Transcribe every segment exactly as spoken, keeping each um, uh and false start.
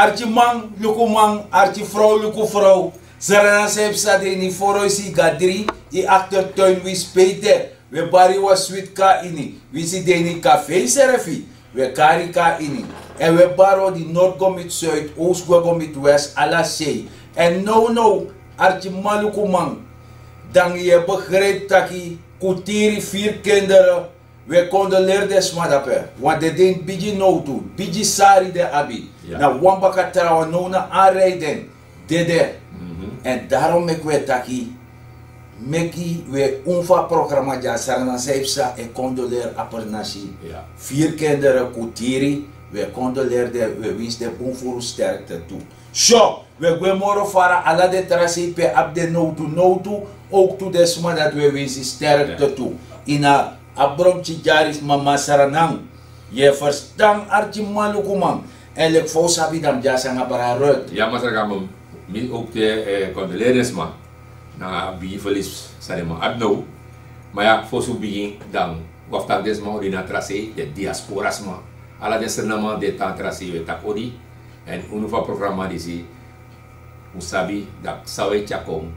Arkiman lukuman, arkifrow lukufrow. Srana san yu psa de ini foroisi gadri, yu aktertuin wi speite. Wi e bari wan switi kon na ini, winsi de ini kafei srefi. Wi e kari kon na ini. Èn wi e bari odi nord go miti suid, ows gwe go miti west, ala sei. Èn nownow, arkiman lukuman, dan yu e begrijpi taki Kutiri, firi kinderen. Wi e kondoleri den sma dape. Wan dede ini bigi nowtu, bigi sari den abi. Na wan baka trawan now na anrei den dede. Èn darom meki wi e taki, meki wi e un fu a programa dya Srana san yu psa e kondoleri a pernasi. Firi kinderen, Kutiri, wi e kondoleri den, wi e winsi den bun furu sterkte tu. So, wi e gwe moro fara, ala den tra sei pe abi den nowtu nowtu, owktu den sma dati wi e winsi sterkte tu. Ini a bromki dyari sma Masranan. Yu e ferstan, arkiman lukuman. Èn leki fa un sabi dan mi dya sanga bra Ruth. Ya Masra Gambo, mi owktu e kondoleri den sma nanga a bigi felis san den man abi now. Ma ya, fosi un bigin dan wi abi taki den sma odi na tra sei, den diaspora sma. Ala den Sranaman di e tan na tra sei, wi e taki odi. Èn unu fu a programa disi, un sabi dati san wi e tyari kon,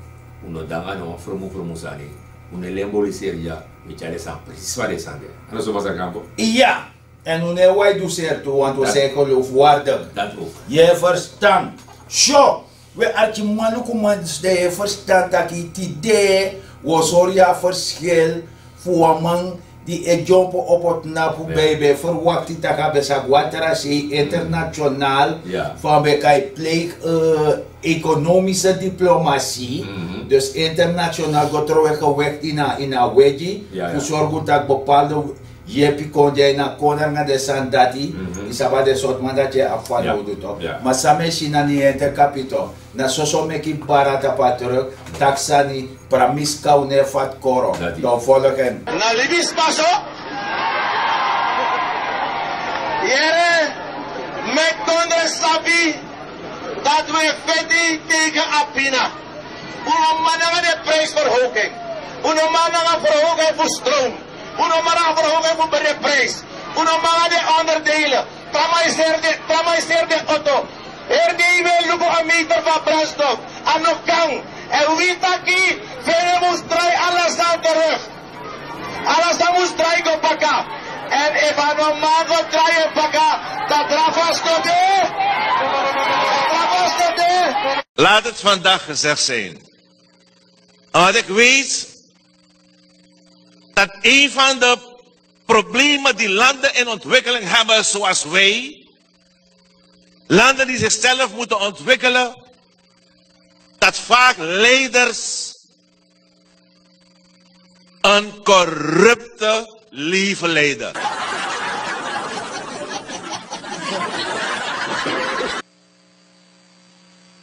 un no de nanga no wan fromu fromu sani. Un no e lemboliseri dya, wi e tyari den sani presis fa den sani de. A no so Masra Gambo? Iya. Èn un no e waiduseri tu, want un sei geloofwaardig. Dati oki. Yu e ferstan. So, wi arkiman lukuman, dus dan yu e ferstan taki tide wi o sori yu a ferskil fu wan man di e dyompo opo tnapu, ben yu ben e ferwakti taki a ben sa go na tra sei international, fa a ben kan e pleeg, eh, ekonomische diplomatie. Dus international go trowe gewekti na ini a wegi fu sorgu taki bepaalde yepi kon dya ini a kondre nanga den sani dati. Yu sabi a den sortu man dati e abi fanowdu tok. Ma san mi e si na ni ente kapito, na soso meki bara tapu a truk, taki sani, pramisi kan un no e fati koro. Dan un folok en. Na libisma so. Yere, meki kondre sabi dati wi e feti tegen a pina. Un no man nanga den prijsverhoging. Un no man nanga verhoging fu stroom. Un no man nanga verhoging fu de prijs. Un no man nanga den onderdelen. Tramaiser de, tramaiser de auto. Heri dei wi e luku a meter fu a brandstof. A no kan. Èn wi taki, Fene mus drai ala sani terug. Ala sani mus drai go baka. Èn efu a no man go drai en baka, dan drafosto de. Drafosto de. Laat het vandaag gezegd zijn. Omdat ik weet dat een van de problemen die landen in ontwikkeling hebben, zoals wij, landen die zichzelf moeten ontwikkelen, dat vaak leiders een corrupte leven leiden.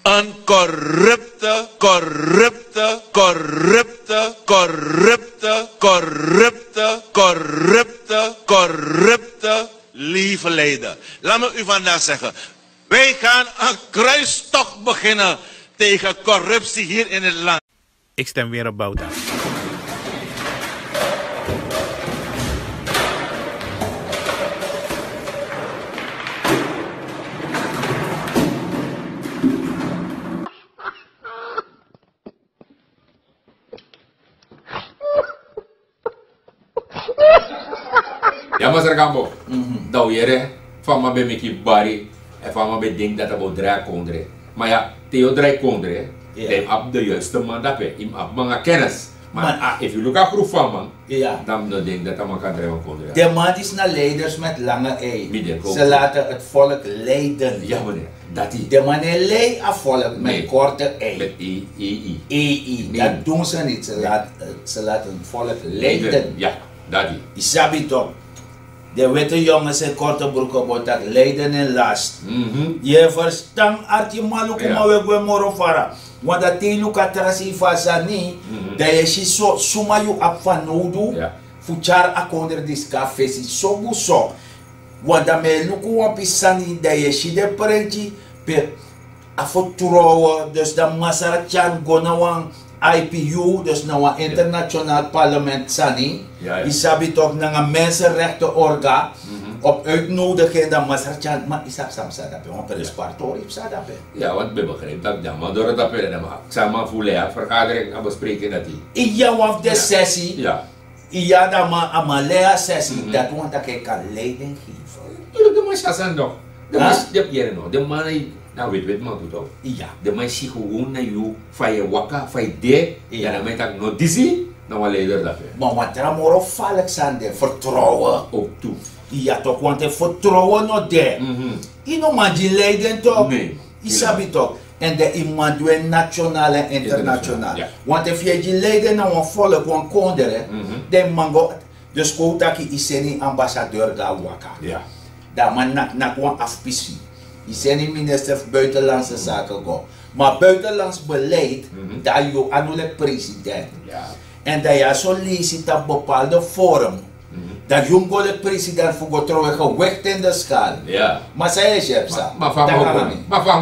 Een corrupte, corrupte, corrupte, corrupte, corrupte, corrupte, corrupte leven leiden. Laat me u vandaag zeggen, wij gaan een kruistocht beginnen tegen corruptie hier in het land. Ik stem weer op Bouta. Ya, Masra Gambo. Dan un yere fa a man ben meki bari, èn fa a man ben denki dati a bo drai a kondre. Ma ya, te yu o drai kondre, dan yu mus abi de juiste man dape, yu mus abi man nanga kennis. Ma efu yu luku a grupu fu a man, dan mi no denki dati a man kan drai wan kondre. Den man disi na leiders met lange ei. Ze laten het volk leiden. Ja, meneer. Dati. Den man no e lei a volk met korte ei. Ei, ei. Dat doen ze niet. Ze laten, ze laten het volk leiden. Ja, dati. Yu sabi toch. Den witte jongens in korte broeken bo taki leiden in last. Yu e ferstan, arkiman lukuman, wi e gwe moro fara. Want dan te yu luku a tra sei fu a sani, dan yu e si so, suma yu abi fanowdu fu tyari a kondre disi kon na fesi so bun so. Want dan mi e luku wan pisi sani, dan yu e si den prenti pe a fertrowen, dus dan masra tyari go na wan I P U, dus na wan international parlement sani. Yu sabi toch, nanga mensenrechten orga. Op uitnodiging dan masra tyan, ma yu sabi san psa dape, wan prenspari tori psa dape. Ya, want ben begrijp dat dan man doro dape dan man, san man fu lei a vergadering a bespreken dati. Iya, wan fu de sesi. Ya. Iya, dan man a man lei a sesi, dati wan taki kan leiding geven. Tuurlijk, de man si a sani toch. De man si, de yere no, de man na wit wit man tu toch. Iya. De man si gewoon na yu fa yu e waka, fa yu de. Iya. Dan a man taki no, disi na wan leider dape. Ma wan tra moro falek sani de, vertrouwen. Ook tu. Iya toch, want efu vertrouwen no de, yu no man gi leiding toch. Yu sabi toch. En dan yu man du en national en international. Want efu yu e gi leiding na wan volk, wan kondre, dan yu man go. Dus kon un taki yu seni ambassadeur go na waka. Dan a man naki naki wan afpisi. Yu seni minister fu buitenlandse zaken go. Ma buitenlands beleid, dan yu anu leki president. En dan yu a so leisi tapu bepaalde vorm. Dan yu mus go leki president fu go tron e gewekte in de skal. Ma san yu e si e psa? Ma fa mi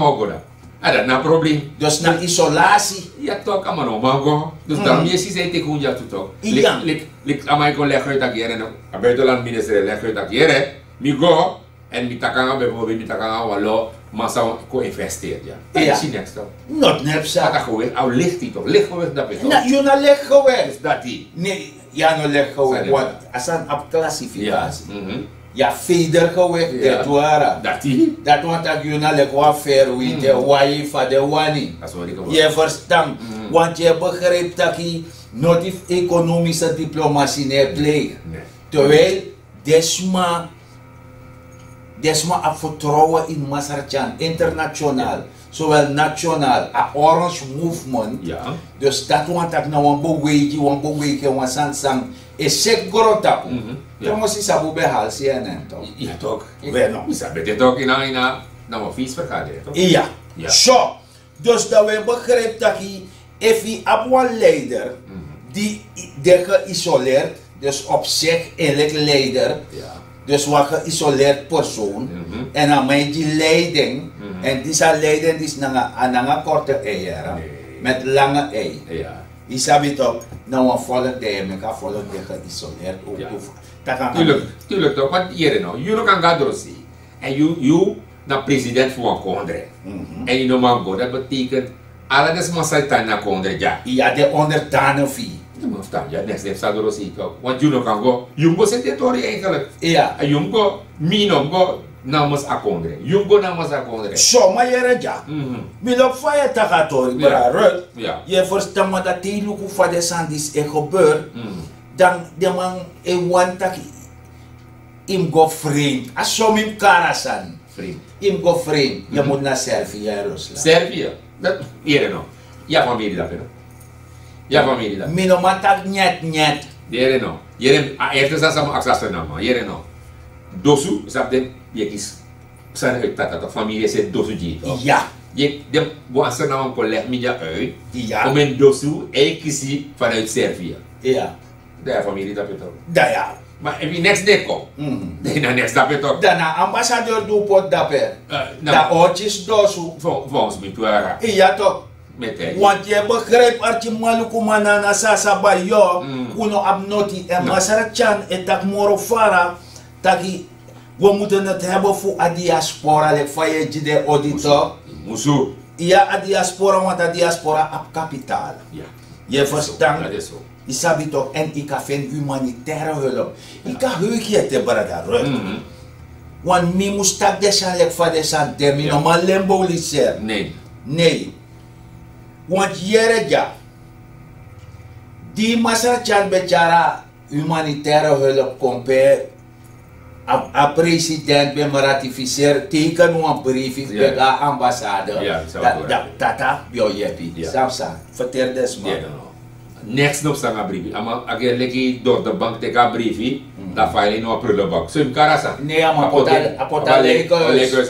o go dan? A dati na a problem. Dus na isolasi. Ya toch, a man no man go. Dus dan mi e si san yu teki un dya tu toch. Leki a man e kon legi uit taki yere no, a buitenland minister e legi uit taki yere, mi go. En mi taki nanga bijvoorbeeld, mi taki nanga wan lo, ma san kon investeri dya. Yu si neks toch. Not neks. A taki gewest, a lichti toch, licht gewest dape toch. Na yu na licht gewest. Dati. Ne, ya no licht gewest. A san abi classificatie. Ya feder gewest, de dwara. Dati. Dati wan taki yu na leki wan fair win de wai fa de wani. Yu e verstan. Want yu e begrijp taki noti fu economische diplomatie ne play. Terwijl den sma, den sma abi vertrouwen in Masra Tyan international, zowel national, a Orange Movement. Dus dati wan taki na wan beweging, wan beweging, wan sani san e seki grontapu. Promosi sabi un ben hali C N N toch? Ya toch. We no. Mi sabi de toch, ina, ina, na wan feestvergadering toch? Ya. So, dus dan wi e begrijp taki efu yu abi wan leider di de geisoleerd, dus op zich eerlijk leider, dus wan geisoleerd persoon, en a man e gi leiding, en disi a leiding disi nanga, a nanga korte eieren, met lange ei. Yu sabi toch, na wan volk de, yu meki a volk de geisoleerd ook. Tuurlijk, tuurlijk toch, want yere no, yu no kan go na Drosi. En yu, yu na president fu wan kondre. En yu no man go, dat betekent ala den sma san e tan ini a kondre dya. Yu a de onderdanen fu yu. Yu man fu tan dya, neks den psa doro sei toch. Want yu no kan go, yu mus go seti tori eigenlijk. En yu mus go, mi no mus go namens a kondre. Yu mus go namens a kondre. So, ma yere dya. Mi lobi fa yu e taki a tori, brada Ruth. Yu e verstan, ma dan te yu luku fa den sani disi e gebeur, dan den man e wani taki yu mus go vreemd. A so mi mus kari a sani. Vreemd. Yu mus go vreemd. Yu mus na Servië, Rusland. Servië? Yere no. Yu a famiri dape no? Yu a famiri dape. Mi no man taki nyet nyet. Yere no. Yere, a eerste sani san mi o aksi a sani na man. Yere no. Dosu, sabi den, yu e kisi sani uit tata toch, famiri e seti dosu gi yu toch? Ya. Yu e, den go answer na wan, kon leg mi dya uit. Ya. Omeni dosu e kisi vanuit Servië. Ya. Dan yu a famiri dape toch. Dan ya. Ma efu yu neks de kon, dan yu na neks dape toch. Dan na ambassadeur di un poti dape. Dan yu o kisi dosu. Volgens mi tu, ya toch. Want yu e begrijp, arki maluku man, na so a sa bai yu. Un no abi noti. En Masra Tyan e taki moro fara taki we moeten het hebben fu a diaspora, leki fa yu e gi den odi toch. Musu. Ya, a diaspora, want a diaspora abi kapitaal. Yu e verstan? Yu sabi toch, en yu kan feni humanitaire hulp. Yu kan heug yu ete, brada Ruth. Want mi mus taki den sani leki fa den sani de, mi no man lemboliseri. Nee. Want yere dya, di Masra Tyan ben tyari a humanitaire hulp kon pe, a, a president ben ratificeer, teken wan briefi, ben go na ambassade. Dan tata ben o yepi. San psa? Ferteri den sma. Neks no psa nanga a briefi. A man, a geri leki door de bank teki a briefi, dan file ini wan prullenbak. So yu mus kari a sani. Nee, a man poti a, a poti a Lijkhuis.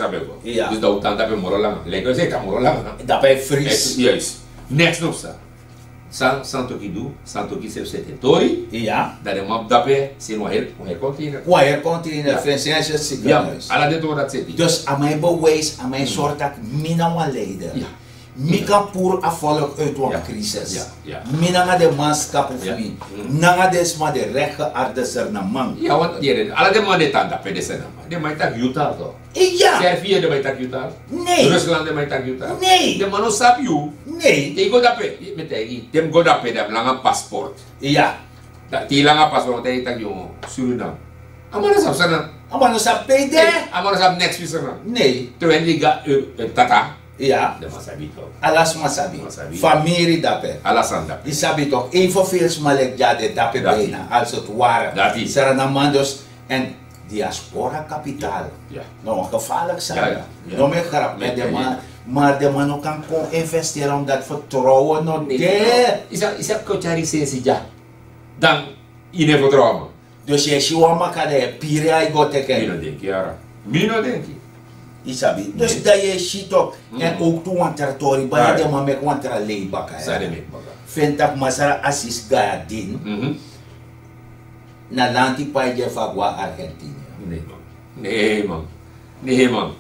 Dus dan un tan dape moro langa. Lijkhuis e tan moro langa. Dape fris. Juist. Neks no psa. San, san Santoki du, Santoki srefi seti en tori. Ya. Dan den man dape seni wan heri, wan heri container. Wan heri container, Vincentia ziekenhuis. Ala den tori dati seti. Dus a man e bewijs, a man e sori taki mi na wan leider. Ya. Mi kan puru a volk uit wan crisis. Mi nanga den manskapu fu mi, nanga den sma di rek gearde Sernamang. Ya, want yere, ala den man di e tan dape de Sernamang. Den man e taki yu taal toch? Ya. Servië, den man e taki yu taal? Nee. Rusland, den man e taki yu taal? Nee. Den man no sabi yu. Nee. Te yu go dape, mi e taigi yu, te mi go dape, den abi langa paspoort. Ya. Te yu langa paspoort, te yu taki yu Suriname. A man no sabi Sernamang. A man no sabi pe yu de. A man no sabi neks fu Sernamang. Nee. Te wen di ga, eh, eh, tata. Ya. Den man sabi toch. Ala sma sabi. Famiri dape. Ala sani dape. Yu sabi toch, even veel sma leki dya de dape bijna, als het ware. Dati. Sernamang dus, en diaspora kapitaal. Ya. No, wan gevaarlijk sani. No, mi e grap met den man, maar den man no kan kon investeren omdat vertrouwen no de. Yu sa, yu sa kon tyari sensi dya. Dan yu no e vertrouw a man. Dus yu e si wan maka, dan yu e piri en, yu go teki en. Mi no denki, yara. Mi no denki. Yu sabi. Dus dan yu e si toch, en ook tu wan tra tori, bari den man meki wan tra lei baka, yara. San den meki baka? Fu en taki masra Asis Gayadin na lanti pai gi en fu a go na Argentinië. Nee man. Nee man. Nee man.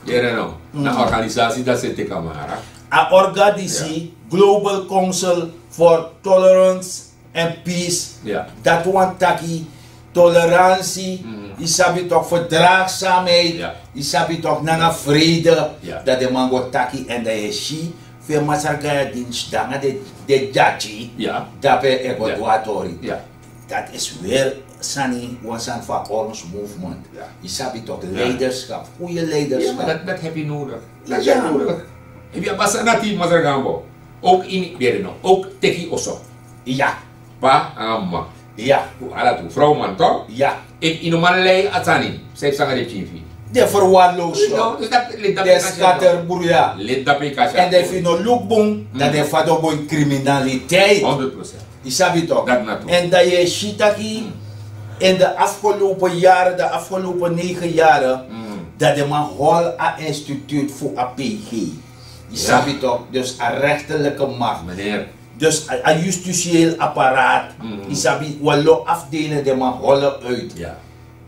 Yere no. Na organisasi dati, seti kamara. A organisasi Global Council for Tolerance en peace. Ya. Dati wani taki toleransi, yu sabi toch, verdraagzaamheid, yu sabi toch, nanga vrede. Ya. Dan den man go taki, en dan yu e si fu en masra Gayadin sidon nanga den, den dyadyi, dape e go du a tori. Ya. Dati is weer sani, wan sani fu a Orange Movement. Ya. Yu sabi toch, leiderschap, goede leiderschap. Ya, maar dat, dat heb je nodig. Dat heb je nodig. Efu yu abi a sani dati, masra Gambo, ook ini bere no, ook teki oso. Ya. Pa nanga mama. Ya. Ala tu, vrouw, man toch? Ya. Efu yu no man lei a sani, san yu e psa nanga den pikin fu yu? Den verwaarloosd. No, dus dat, leti dape yu kan si en toch. Den scatterbruya. Leti dape yu kan si en. En efu yu no luku bun, dan den fadon go ini criminaliteit. Honderd procent. Yu sabi toch? Dat na tu. En dan yu e si taki in de afgelopen jaren, de afgelopen negen jaren, dat den man hol a instituut fu a P G. Yu sabi toch? Dus a rechterlijke macht. Meneer. Dus a, a justitieel apparaat, yu sabi, wan lo afdeling den man hol uit. Ya.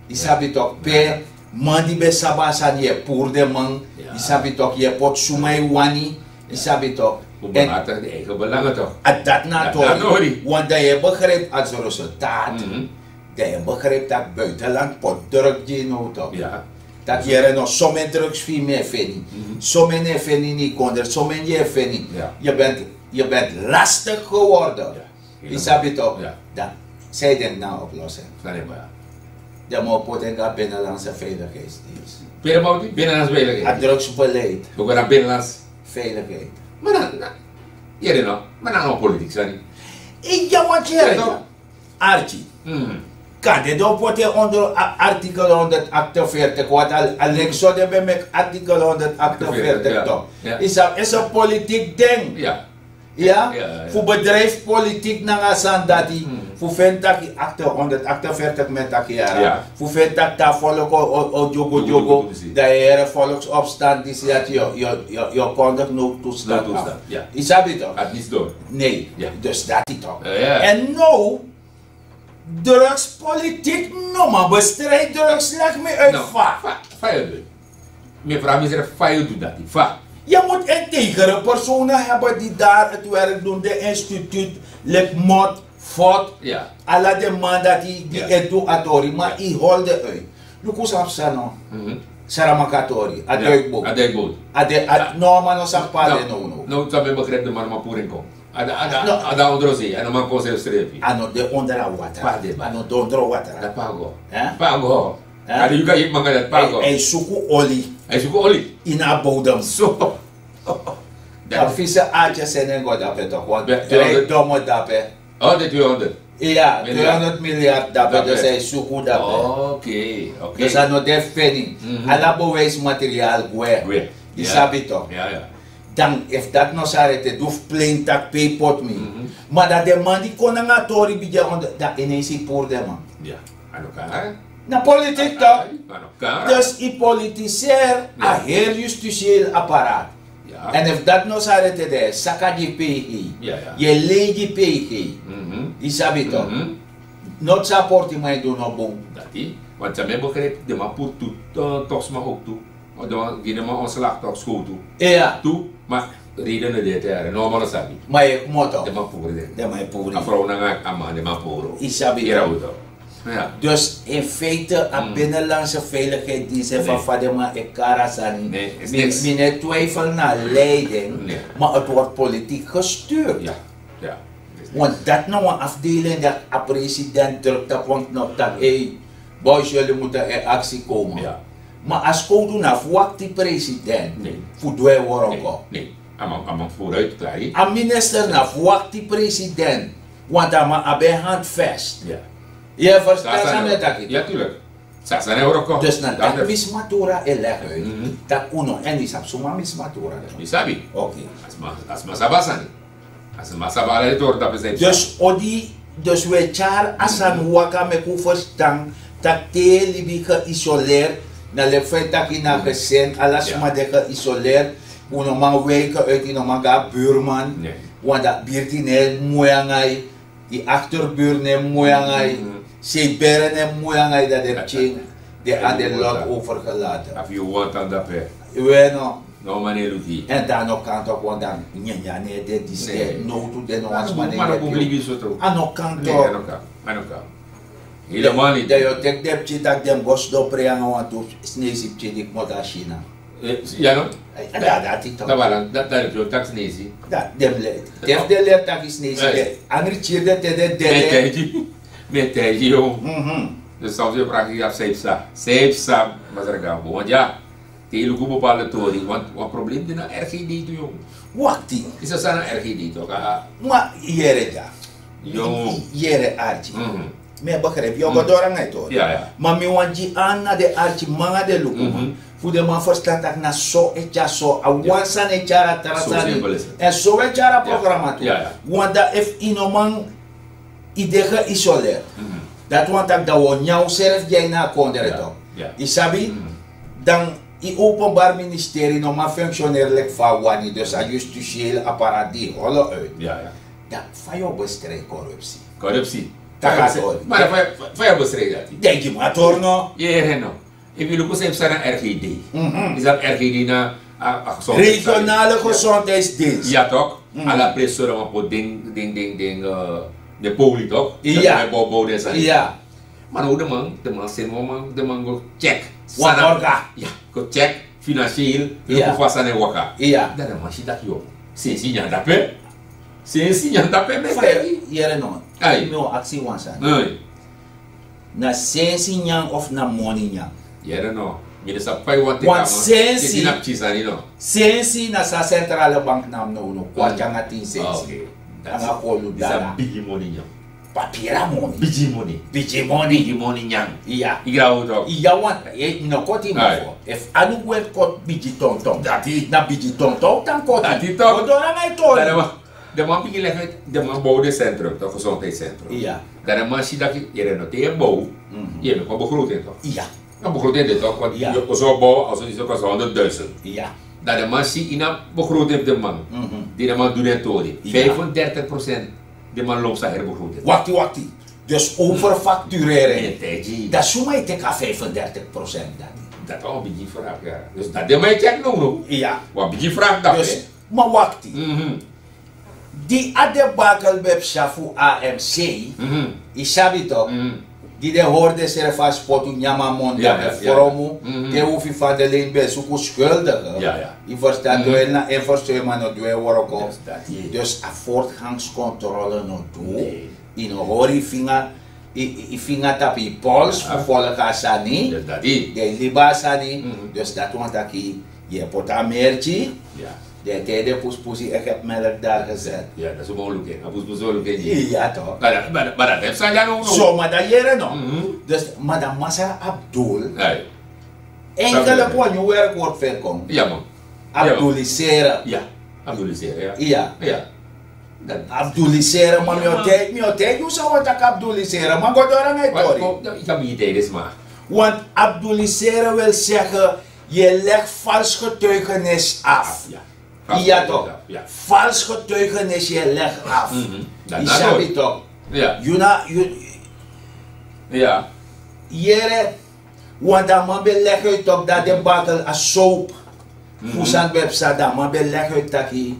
Yu sabi toch, pe man di ben sabi a sani, yu e puru den man. Ya. Yu sabi toch, yu e poti suma yu wani. Yu sabi toch. Fu behartig den eigen belangen toch. A dati na a tori. Want dan yu e begrijp als resultaat. Dan yu e begrijp dat buitenland poti druk gi yu now toch. Ya. Dat yere no, someni drugs fu yu mi e feni. Someni e feni ini yu kondre, someni yu e feni. Ya. Yu ben, yu ben lastig geworden. Ya. Yu sabi toch? Ya. Dan, san yu denki na a oplossing? San yu denki? Den man o poti en go na Binnenlandse Veiligheidsdienst. Pe den man o poti en? Binnenlandse Veiligheid. A drugsbeleid. Wi go na Binnenlandse Veiligheid. Maar dan, dan, yere no, maar dan no politiek sani. Yu e wani yere toch? Arki. Kande den o poti en onder a-, artikel honderdachtenveertig, want a, a leki so den ben meki artikel honderdachtenveertig toch. Ya. Is a, is a politiek ding. Ya. Ya, fu bedrijfspolitiek nanga sani dati. Fu feni taki achter, honderdachtenveertig mi e taki, yara. Fu feni taki a volk o, o, o dyogo dyogo. Dan yu yere volksopstand, disi dati, yu, yu, yu, yu o kondig no toestand af. Yu sabi toch? Nee. Dus dati toch. En now, drugspolitiek, no man, bestrijd drugs, leg mi uit. Fa, fa, fa yu du? Mi e vraag mi srefi fa yu du dati, fa? Yu moet integere personen hebben die daar het werk doen, de instituut, leki Mot, Fot, ala den man dati di e du a tori, ma yu hol den uit. Luku san psa no. Saramaka tori, a duikboot. A duikboot. A de, a, no, man no sabi pe a de now, no. No, san mi e begrijp, den man no man puru en kon. A de, a de, a de ondro sei, a no man kon srefi. A no de onder a watra. Pe a de, a no de ondro watra. Dan pe a go? Pe a go? A de, yu kan yepi manga dati, pe a go? Hij, hij suku oli. Hij suku oli? Ini a bodem. So. Dan fisi artye seni en go dape toch, want hij domo dape. Oh, de tweehonderd. Ya, tweehonderd miljard dape, dus hij suku dape. Oké, oké. Dus a no de feni. Ala bewijsmateriaal gwe. Gwe. Yu sabi toch? Ya, ya. Dan efu dati no sari ete, du fu plein taki pe yu poti mi. Ma dan den man di kon nanga a tori bigin a onder, dan ineens yu puru den man. Ya, a no kan, hè? Na politiek toch? A no kan. Dus yu politiseer a heel justitieel apparaat. Ya. En efu dati no sari ete, dan yu e saka gi P G. Ya, ya. Yu e lei gi P G. Yu sabi toch? Noti san a portiman e du no bun. Dati, want san mi e begrijp, den man puru tu, eh, toch sma ook tu. Den man gi den man ontslag toch, skowtu. Ya. Tu, ma Reden no de te yare, no man no sabi. Ma yu e kmoto. Den man puru den. Den man e puru. A frow nanga a man, den man puru. Yu sabi. Yu e raw to. Dus in feite a binnenlandse veiligheidsdienst en fa fa den man e kari a sani. Mi no e twijfel na a leiding, maar het wordt politiek gestuurd. Want dat na wan afdeling dat a president drukt op wan knop dat ei, boys, jullie moeten in actie komen. Maar a skowtu na fu wakti president fu du en wroko. A man, a man vooruit, klaar. A minister na fu wakti president, want a man abi en handvest. Yu e ferstan san mi e taki? Ja, tuurlijk. Sasa na wroko. Dus na dat mismatura e leg uit dat unu, en yu sabi suma mismatura. Yu sabi. Oké. Asma, asma sabi a sani. Asma sabi ala den tori tapu. Dus odi, dus wi e tyari a sani waka meki un ferstan tak' te yu e libi geisoleerd, na leki fa yu taki na gesin, ala sma de geisoleerd. Un no man weken uit, yu no man go na buurman. Want a birti no e moi nanga yu, yu achterbur no e moi nanga yu, sei bere no e moi nanga yu, dan den pikin de aan den lot overgelaten. Abi yu wan tan dape. We no. No man e luki. En dan no kan toch, want dan nyanyan no e de, disi de, nowtu de, no wan sma no e luki. A no kan toch. A no kan. Helemaal niet. Dan yu o teki den pikin tak' den mus go sidon prei nanga wantu Sneisi pikin di kmoto na China. Ya no? Dati toch. Dati, dati, dati, taki Sneisi. Dati den mus leri. Te fu den leri taki Sneisi, den angri kiri den te den dede. Mi e taigi yu. Dus soms yu e praki, yu abi san yu psa. San yu psa, masra Gambo. Want ya, te yu luku bepaalde tori, want wan probleem de na R G D tu, yong. Wakti. Yu sa san na R G D tu, ka? Ma yere dya. Yong. Yere arki. Mi e begrijp, yu o go doro nanga yu tori. Ma mi wani gi an na den arkiman nanga den lukuman, fu den man ferstan tak' na so e tyari so, a wan sani e tyari a tra sani. En so wi e tyari a programa tu. Want dan efu yu no man, yu de geisoleerd. Dati wani tak' dan wi o nyan unsrefi gi na a kondre toch. Yu sabi, dan yu openbaar ministerie no man functioneren leki fa a wani, dus a justitiële apparaat di holo uit. Dan fa yu o bestrijd corruptie? Corruptie. Taki a tori. Ma fa yu o bestrijd dati? Dan yu gi mi a tori no. Yere no. Efu yu luku san yu psa na R G D. Yu sabi R G D na a, a gezondheidsdienst. Regionale gezondheidsdienst. Ya toch? Ala presi so dan wan poti den, den, den, den, eh, den poli toch? Ya. Den bow, bow den sani. Ya. Ma now den man, den man seni wan man, den man go check. Wan orga. Ya, go check financieel, luku fa sani e waka. Ya. Dan den man si taki yo, sensi nyan dape. Sensi nyan dape, mi e taigi yu. Yere no. Ai. Mi o aksi wan sani. Ai. Na sensi nyan of na moni nyan? Yere no. Mi no sabi fa yu wani teki a man. Sensi na pikin sani no. Sensi na san centrale bank nami no, no. Kwarti nanga tin sensi. Nanga kolu dala. Bigi moni nyan. Papira moni. Bigi moni. Bigi moni. Bigi moni nyan. Iya. Yu e raw toch. Iya, want yu no koti mofo. Efu a no gwe koti bigi tonton. Dati. Na bigi tonton tan koti. Dati toch. Go doro nanga yu tori. Den man bigin leki, den man bow den centrum, toch, gezondheidscentrum. Iya. Dan den man si taki, yere no, te yu e bow, yu e meki wan begroting toch. Iya. Na begroting de toch, want yu o so bow, a so disi o kosi honderdduizend. Iya. Dan den man si ini a begroting fu den man, di den man du den tori. Iya. Vijfendertig procent den man lon psa heri begroting. Wakti, wakti. Dus overfacturering. Dati suma e teki a vijfendertig procent dati. Dati wan bigi vraag, ya. Dus dati den man e check now, no? Iya. Wan bigi vraag dati. Dus, ma wakti. Di a debakel ben psa fu A M C, yu sabi toch, di den hori densrefi a spotu, nyan a moni, dan ben fromu, te Hoefi van der Leen ben suku schuldige. Yu ferstan, du en na en verstuur, ma no du en wroko. Dus a voortgangscontrole no du. Yu no hori yu finga, yu, yu, yu finga tapu yu pols fu folgu a sani. Den e libi a sani. Dus dati wani taki yu e poti a merki. Den e taigi den puspusi, ik heb melk daar gezet. Ya, dati suma o luku en. A puspusi o luku en. Ya toch. Ma dati, ma dati, ma dati e psa dya now, no? So, ma dan yere no. Dus, ma dan masra Abdul. Eigenlijk wan nyun werkwoord fu en kon. Ya man. Abduliseren. Ya. Abduliseren, ya. Ya. Abduliseren, ma mi o taigi, mi o taigi yu san wani taki abduliseren. Ma go doro nanga yu tori. Yu kan bigin taigi den sma. Want abduliseren wil zeggen, yu e leg vals getuigenis af. Ya toch? Vals getuigenis yu e leg af. Yu sabi toch? Yu na, yu, yere, want a man ben leg uit toch, dati den bakel a soap. Fu san ben psa, dan a man ben legi uit taki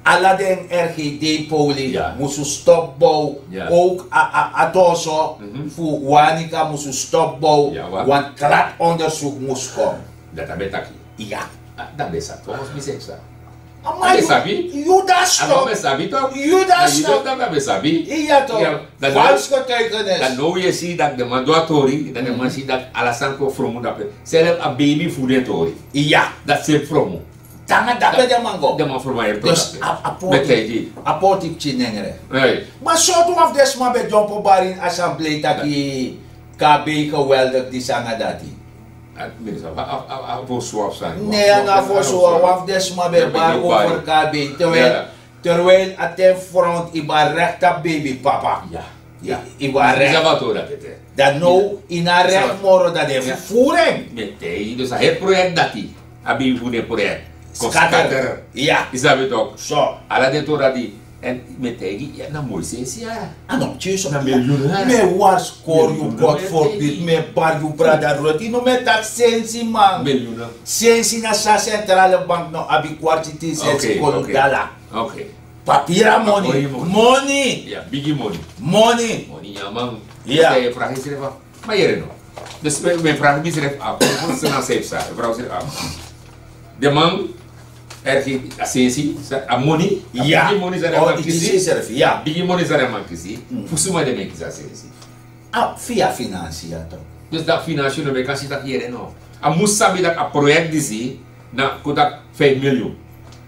ala den R G D-poli musu stop bow. Ook a, a, a toso fu Wanica musu stop bow. Want krat onderzoek mus kom. Dati a ben taki. Ya. Dati ben sa, volgens mi seks sa. A man, yu dati stop. Yu dati stop. Iya toch. Vals getuigenis. Dan now yu e si dati den man du a tori, dan den man si dati ala sani kon fromu dape. Self a baby fu den tori. Iya. Dati seri fromu. Tanga dape den man go. Den man fromu a yere. Dus a, a poti, a poti pikin nengre. Ma sortu wan fu den sma ben dyompo bari ini assemblee taki K B geweldig disi nanga dati. A, mi sa, a, a, a, a fu swa fu sani. Ne, a no fu swa, wan fu den sma ben bari over K B. Terwijl, terwijl a ten front yu ben recht tapu baby papa. Ya. Yu ben recht. Dan now yu no recht moro, dan den vervoer en. Mi e taigi yu, dus a heri project dati. A baby fu den project kon scatter. Ya. Yu sabi toch. So. Ala den tori dati. En mi e taigi yu, na moi sensi yara. A no, tye so. Na miljoenen yara. Mi e warskori yu, God forbid, mi e bari yu, brada Ruth. Yu no mu e taki sensi, man. Miljoenen. Sensi na san centrale bank no abi, kwarti tin sensi kolu dala. Oké. Papira moni. Moni. Ya, bigi moni. Moni. Moni, ya, man. Ya. Yu e fragi srefi. Ma yere no. Dus mi, mi e fragi misrefi af. Fu san na seks sa, mi e fragi srefi af. Den man, R G, a sensi, sa, a moni, a bigi moni san den man kisi. Bigi moni san den man kisi. Fu suma den man kisi a sensi? A via finansi, ya toch. Dus dati finansi no ben kan si taki yere no. A mus sabi taki a project disi na kon taki vijf miljoen.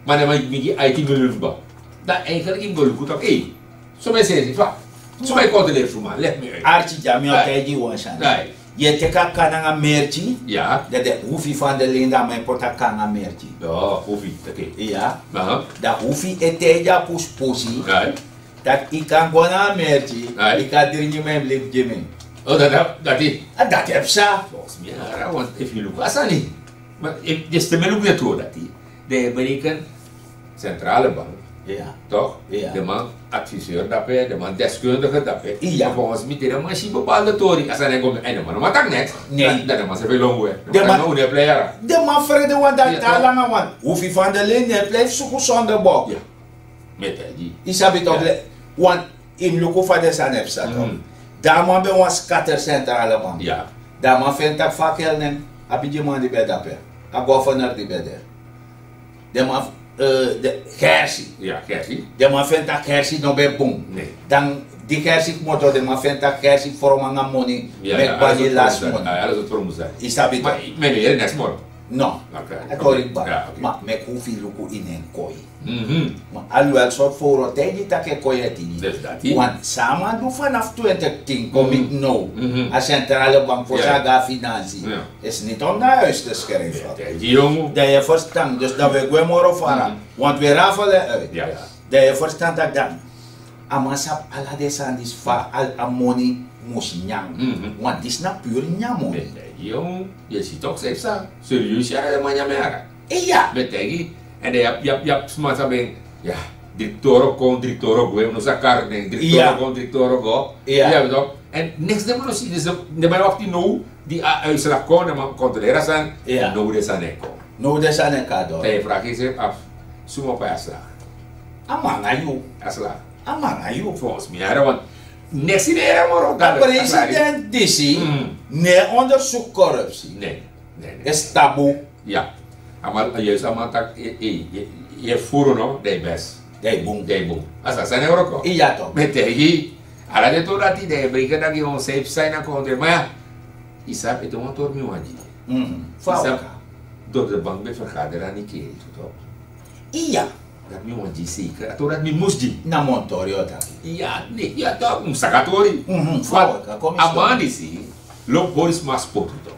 Ma den man meki aiti miljoen fu bouw. Dan eigenlijk yu mus go luku taki, ei, so mi e sensi fa. So mi e controleer fu man, leg mi uit. Arki, dya mi o taigi yu wan sani. Yu e teki a kan nanga merki. Ya. Dan den hufi van de lin, dan a man e poti a kan nanga merki. Ya, hufi, oké. Ya. Aha. Dan hufi e taigi a pusipusi. Right. Taki yu kan go na a merki, yu kan dringi mi, mi libi gi mi. O, dati, dati. A dati e psa. Volgens mi, a, want efu yu luku a sani. Ma efu, dus te mi luku den tori dati. Den e bereken centrale bank. Ya. Toch? Ya. Den man adviseur dape, den man deskundige dape. Ya. Ma volgens mi te den man si bepaalde tori, a sani e go, en den man no man taki niks. Nee. Dan, dan den man srefi e lon gwe. Den man, den man frede, want dati e langa wan. Hufi van de lin, den e blijf suku zonder bok. Ya. Mi e taigi yu. Yu sabi toch, le, want yu mus luku fa den sani e psa toch. Dan a man ben wani scatter centrale bank. Ya. Dan a man feni taki fa a kel nen, a bigi man di ben dape, a governor di ben de. Den man, eh, de, Gersi. Ya, Gersi. Den man feni taki Gersi no ben bun. Nee. Dan di Gersi komoto, den man feni taki Gersi from nanga moni, meki bani lasi moni. Yu sabi toch. Ma mi no yere niks moro. No. Oké, a tori kba. Ya, oké. Ma meki hufi luku ini en koi. Mhm. Ma alwel sortu fowru o taigi yu taki e koi e tini. Dus dati. Want san a man du vanaf twintig tien kon miti now. Mhm. A centrale bank fosi a go na finansi. Ja. Is niet om naar huis te schrijven. Ja, ja, die jongen. Dan yu e ferstan, dus dan wi e gwe moro fara. Mhm. Want wi e rafel en uit. Ja, ja. Dan yu e ferstan taki dan a man sabi ala den sani disi fa al a moni mus nyan. Mhm. Want disi na puru nyan moni. Yu e si toch, san yu sa serieus yara, den man nyan en yara. Iya. Mi e taigi yu. En dan yu abi, yu abi, yu abi sma san ben, ya, direkteur kon, direkteur gwe, no sa kari nen, direkteur kon, direkteur go. Iya. Yu abi toch. En niks den man no si, dus den man e wakti now di a uitslag kon, den man kontroleri a sani, now den sani e kon. Now den sani e kon doro. Dan yu e fragi yusrefi af, suma pai a sla? A man nanga yu. A sla. A man nanga yu. Volgens mi, yara wan. Neks no e yere moro. A president disi no e ondersuku korupsi. Nee, nee, nee. Is tabu. Ya. A man, a yere a man taki, e, e, yu e furu no, dan yu best. Dan yu bun. Dan yu bun. A so a sani e wroko. Iya toch. Mi e taigi yu, ala den tori dati, dan yu e bring en taki yu wan side sign na kondre. Ma ya, yu sabi, ete wan tori mi wani gi yu. Mhm. Yu sabi, fa waka? Doro den bank ben vergader na Nickerie tu toch. Iya. Dati mi wani gi yu zeker. A tori dati mi mus gi yu. Na Montorio taki. Iya, nee, ya toch, mi saka tori. Mhm. Fa waka, kon mi. A man disi lobi hori sma spotu toch.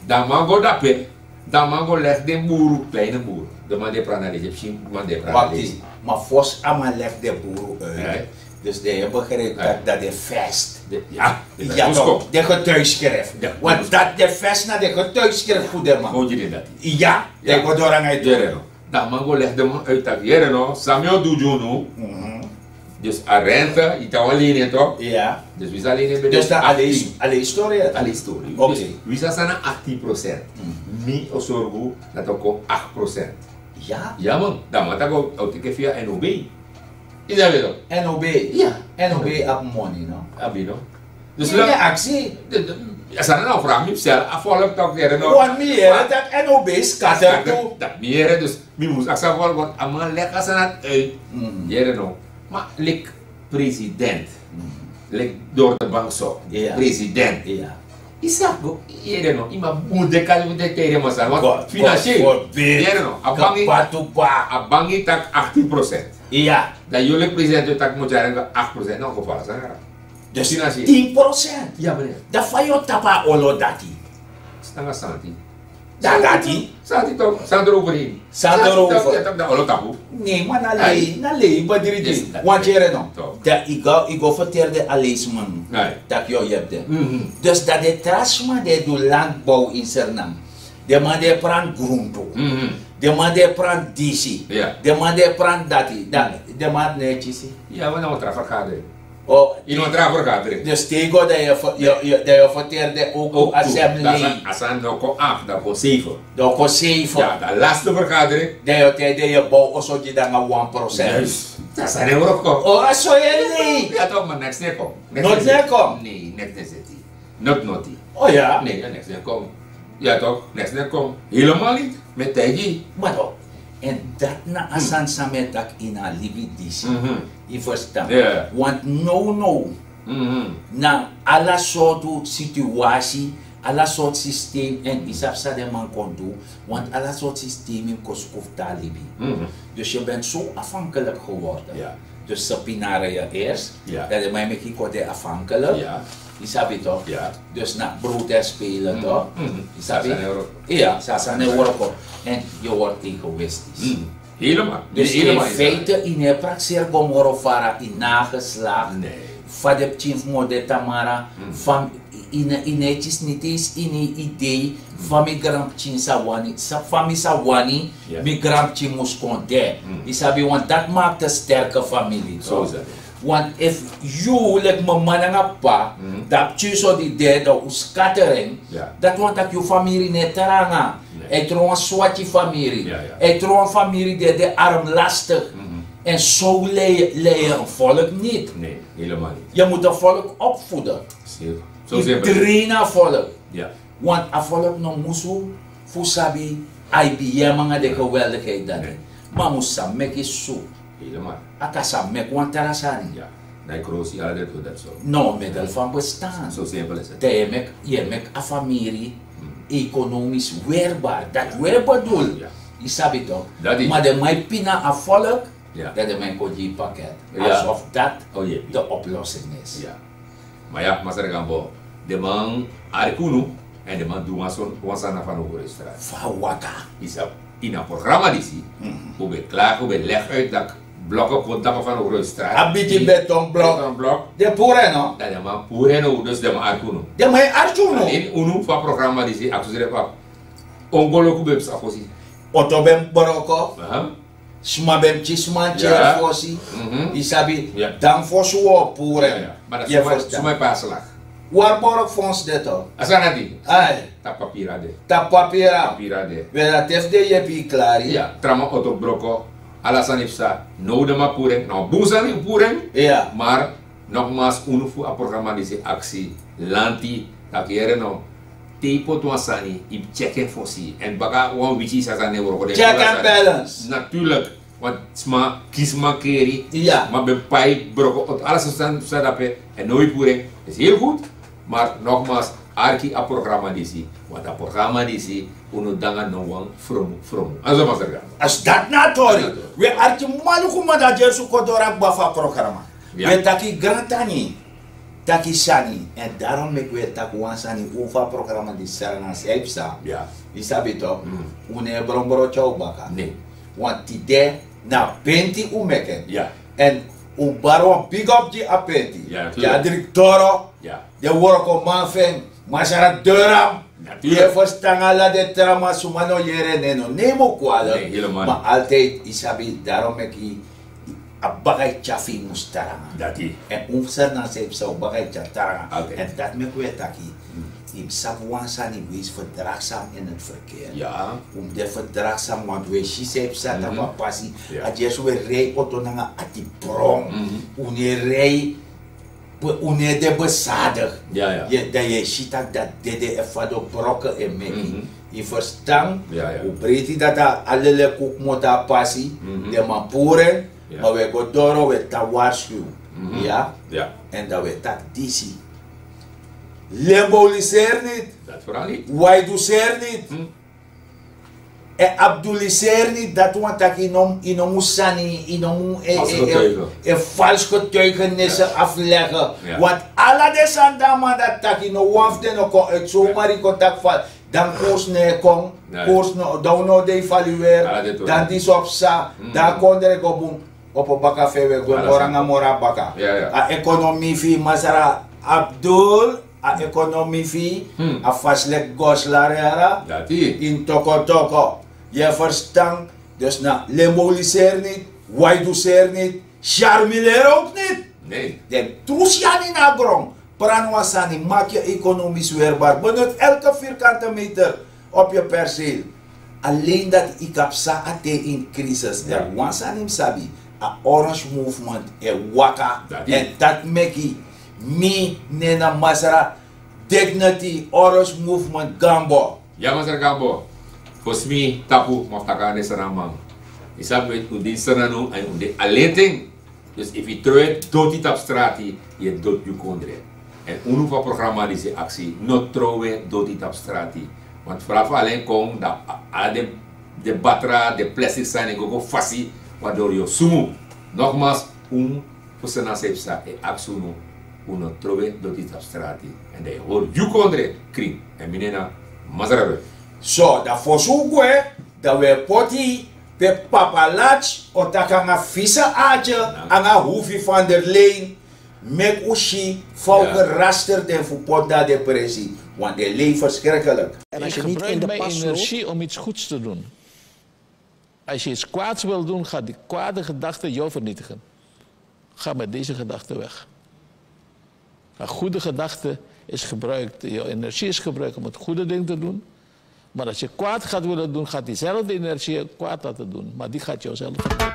Dan a man go dape, dan a man go legi den buru, kleine buru. Den man di e pranalesi, yu e si den man di e pranalesi. Wakti, ma fosi a man legi den buru uit. Dus dan yu e begrijp taki dan den vest. Ya, ya toch, den getuigschrift. Want dati den vest na den getuigschrift fu den man. Yu e gi den dati. Ya, dan yu go doro nanga yu tori. Dan a man go legi den man uit taki, yere no, san mi o du gi unu. Mhm. Dus a rente, yu tan wan leni en toch? Ja. Dus wi sa leni en ben dus dan alleen story. Alleen story. Oké. Dus wi sa sana achttien procent. Mi o sorgu dat o kon acht procent. Ja. Ja man, dan man tak' o teke via N O B. Is dat weer zo? N O B. Ja. N O B abi money no? Abi no. Dus la aksi. Sana na o vraag mi sel a volk tak' yere no. Wan mi yere tak' N O B scatter tu. Dat mi yere dus mi mus aksa volk want a man leg a sana uit. Yere no. Ma lik president, lik door de bank so president. Yu sabi go yere no, yu man bun de kali fu de tere masra want financieel yere no, a bangi tak' achttien procent. Dan yu lik president yu tak' mutyaren go acht procent na o go fala sanga. Dus financieel tien procent. Ya meneer. Dan fa yu o tapu a olo dati? Sanga santi. Dati. Santi tok sandro over hini. Sandro over. Ya tok dan olo tapu. Ne ma na lei na lei badiri di wan tyere no. Dan yu go yu go ferteri den a leisman. Tak' yu o yepi den. Dus dan den tra sma di e du landbow in Sernam, den man di e pran gruntu, den man di e pran disi, den man di e pran dati, dan den man abi no e kisi. Ya wan na wan tra fergadering. Yu no wan tra fergadering. Dus te yu go dan yu o ferteri den owktu assembly. A sani dan o kon acht dan o kon seifen. Dan o kon seifen. Ya dan laste fergadering. Dan yu o tei den yu e bow oso gi den nanga wan procent. Dati sani e wroko. O a so yu e lei. Ya tok ma neks no e kon. Noti no e kon. Ne neks no e seti. Noti noti. O ya ne ya neks no e kon. Ya tok neks no e kon. Helemaal niti. Mi e taigi yu. Ma no. Èn dati na a sani san mi e taki ini a libi disi. Yu ferstan? Want nownow na ala sortu situasi, ala sortu sistem èn yu sabi san den man kon du. Want ala sortu sistem yu mus kon suku fu tan a libi. Dus yu ben so afhankelik geworden. Dus se pinare yu eerst, dan den man e meki yu kon de afhankelik. Yu sabi tok? Dus na brood e spelen tok? Yu sabi? Ya san a sani e wroko. Èn yu word egoïstisch. Helemaal. Dus in feite yu no e prakseri go moro fara yu nageslacht, fa den pikin fu mi o de tamara, fa yu no e kisi niti eens ini yu idei fa mi granpikin sa wani, fa mi sa wani mi granpikin mus kon de. Yu sabi want dati maak te sterke famili. Want efu yu leki mama nanga p'pa, dan a pikin so di de dan un scattering. Dati wani tak' yu famiri no e tranga. A e tron wan swati famiri. A e tron wan famiri di e de armlastig. Èn so lei yu en volk niti. Yu mus en volk opvoeden. Yu train a volk. Want a volk no musu fu sabi a e biyem nanga den geweldigheid dati. Ma a mus sabi meki su. A kan sabi meki wan tra sani. Na yu krosi ala den tu dati so. No middel fan bestaan. So simpel is het. Dan yu e meki yu e meki a famiri ekonomisch weerbaar dati we bedoel. Yu sabi tok? Ma den man e pina a volk. Dan den man e kon gi yu paket. Alsof dati de oplossing is. Ma ya masra gambo, den man arki unu. Èn den man du wan sani na Van Ogrootstraat. Fa waka? Yu sabi ini a programa disi un ben klari un ben legi uit tak' Blokke kon tapu Van Ogrootstraat. A bigi beton blok. Den puru en no? Dan den man puru en no, dus den man arki unu. Den man e arki unu. Unu fu a programa disi aksi srefi, ongoloku ben psa fosi. Oto ben broko. Sma ben pikin sma na tyari fosi. Yu sabi? Dan fosi un o puru en. Yu e ferstan? Wari borok fonds de tok? A sani na di? Ai. Tapu papira de. Tapu papira. We dati efu den yepi yu klari. Tra man oto broko. Ala sani psa. Now den man puru en na wan bun sani un puru en. Mar nogmaals unu fu a programa disi aksi lanti tak' yere no, te yu poti wan sani yu mus tyeki en fosi èn baka wan wiki yu sa sani e wroko den. Check and balance. Natuurlik. Want sma kisi mankeri. Ma ben pai broko oto ala sani san dape. Èn now yu puru en is heel goed. Mar nogmaals arki a programa disi. Want a programa disi unu danga no wan fromu fromu. Aso masra. As dati na a tori. We arki maluku mada gersu kodora gbafa programa. We taki grantani taki sani. Èn darom meki we taki wan sani over a programa di sara na si a e psa. Yu sabi tok? Un no e bronbron tyari un baka. Want tide na penti un meki en. Èn un bari wan bigi op gi a penti. Gi a direktoro, den wrokoman fu en, masra deuram. Yu e ferstan ala den tra man suma no yere nen no, ne yu mu kwalik. Ma altijd yu sabi darom meki A baka e tyari fu yu mus tranga. Èn un mus seri na san yu psa, un baka e tyari tranga. Èn dati meki un e taki, yu mus sabi wan sani, wees verdraagzaam in het verkeer. Un mus de verdraagzaam, want un e si san yu psa tapu a pasi. A dyesi un e rei oto nanga ati bron. Un no e rei, un no e de besadig. Dan yu e si tak' dati dede e fadon broke e meki. Yu ferstan? Un breiti dati a lele kuku moto a pasi. Den man puru en. Ma un e go doro, un e tan warsku. Ya. Èn dan un e taki disi. Lemboliseri niti. Waiduseer niti. En abduliseri niti, dati wani taki yu no mus sani, yu no mus e falsi getuigenisi aflege. Want ala den sani dan man dati taki, no wan fu den no kon uiti somari kon taki fal. Dan kurs no e kon. Kurs no dan un no de evalueri. Dan disi o psa. Dan a kondre go bun. Opo baka fu en, un e go moro nanga moro na baka. A ekonomi fu yu masra Abdul, a ekonomi fu yu a fasi leki goslar yara. Ini tokotoko. Yu e ferstan? Dus na lemboliseri niti, waiduseri niti, syarmileri ouk niti. Den trusi yani na gron. Prani wan sani, maki yu ekonomis werbar, benut elke virkante meter op yu perseel. Alen dati yu kan psa a ten ini krisis. Dan wan sani mus sabi, a orange movement e waka. Èn dati meki mi nena masra dignity orange movement gambo. Ya masra gambo. Fosi mi tapu ma fu taki a den srana man, yu sabi un de ini srana no èn un de alen ten. Dus efu yu trowe doti tapu strati, yu e doti yu kondre. Èn unu fu a programa disi e aksi, no trowe doti tapu strati. Want fral fu alen kon dan ala den batra, den plastik sani e go go fasi. Wan dori yu o sumu. Nogmals, un fu srana san yu psa e aksi unu, un no trowe doti tapu strati. Èn dan yu hori yu kondre krin. Èn mi nen na masra. So dan fosi un gwe, dan un e poti pe papa lati o taki nanga fisa atye nanga hufi van der leen. Meki un si fa un geraster den fu poti na depresi. Want den lei verschrikkelijk. En als je niet in de pas loopt. Energie om iets goeds te doen. Als je iets kwaads wil doen, gaat die kwade gedachte jou vernietigen. Ga met deze gedachte weg. Een goede gedachte is gebruikt, je energie is gebruikt om het goede ding te doen. Maar als je kwaad gaat willen doen, gaat diezelfde energie je kwaad laten doen. Maar die gaat jou zelf vernietigen.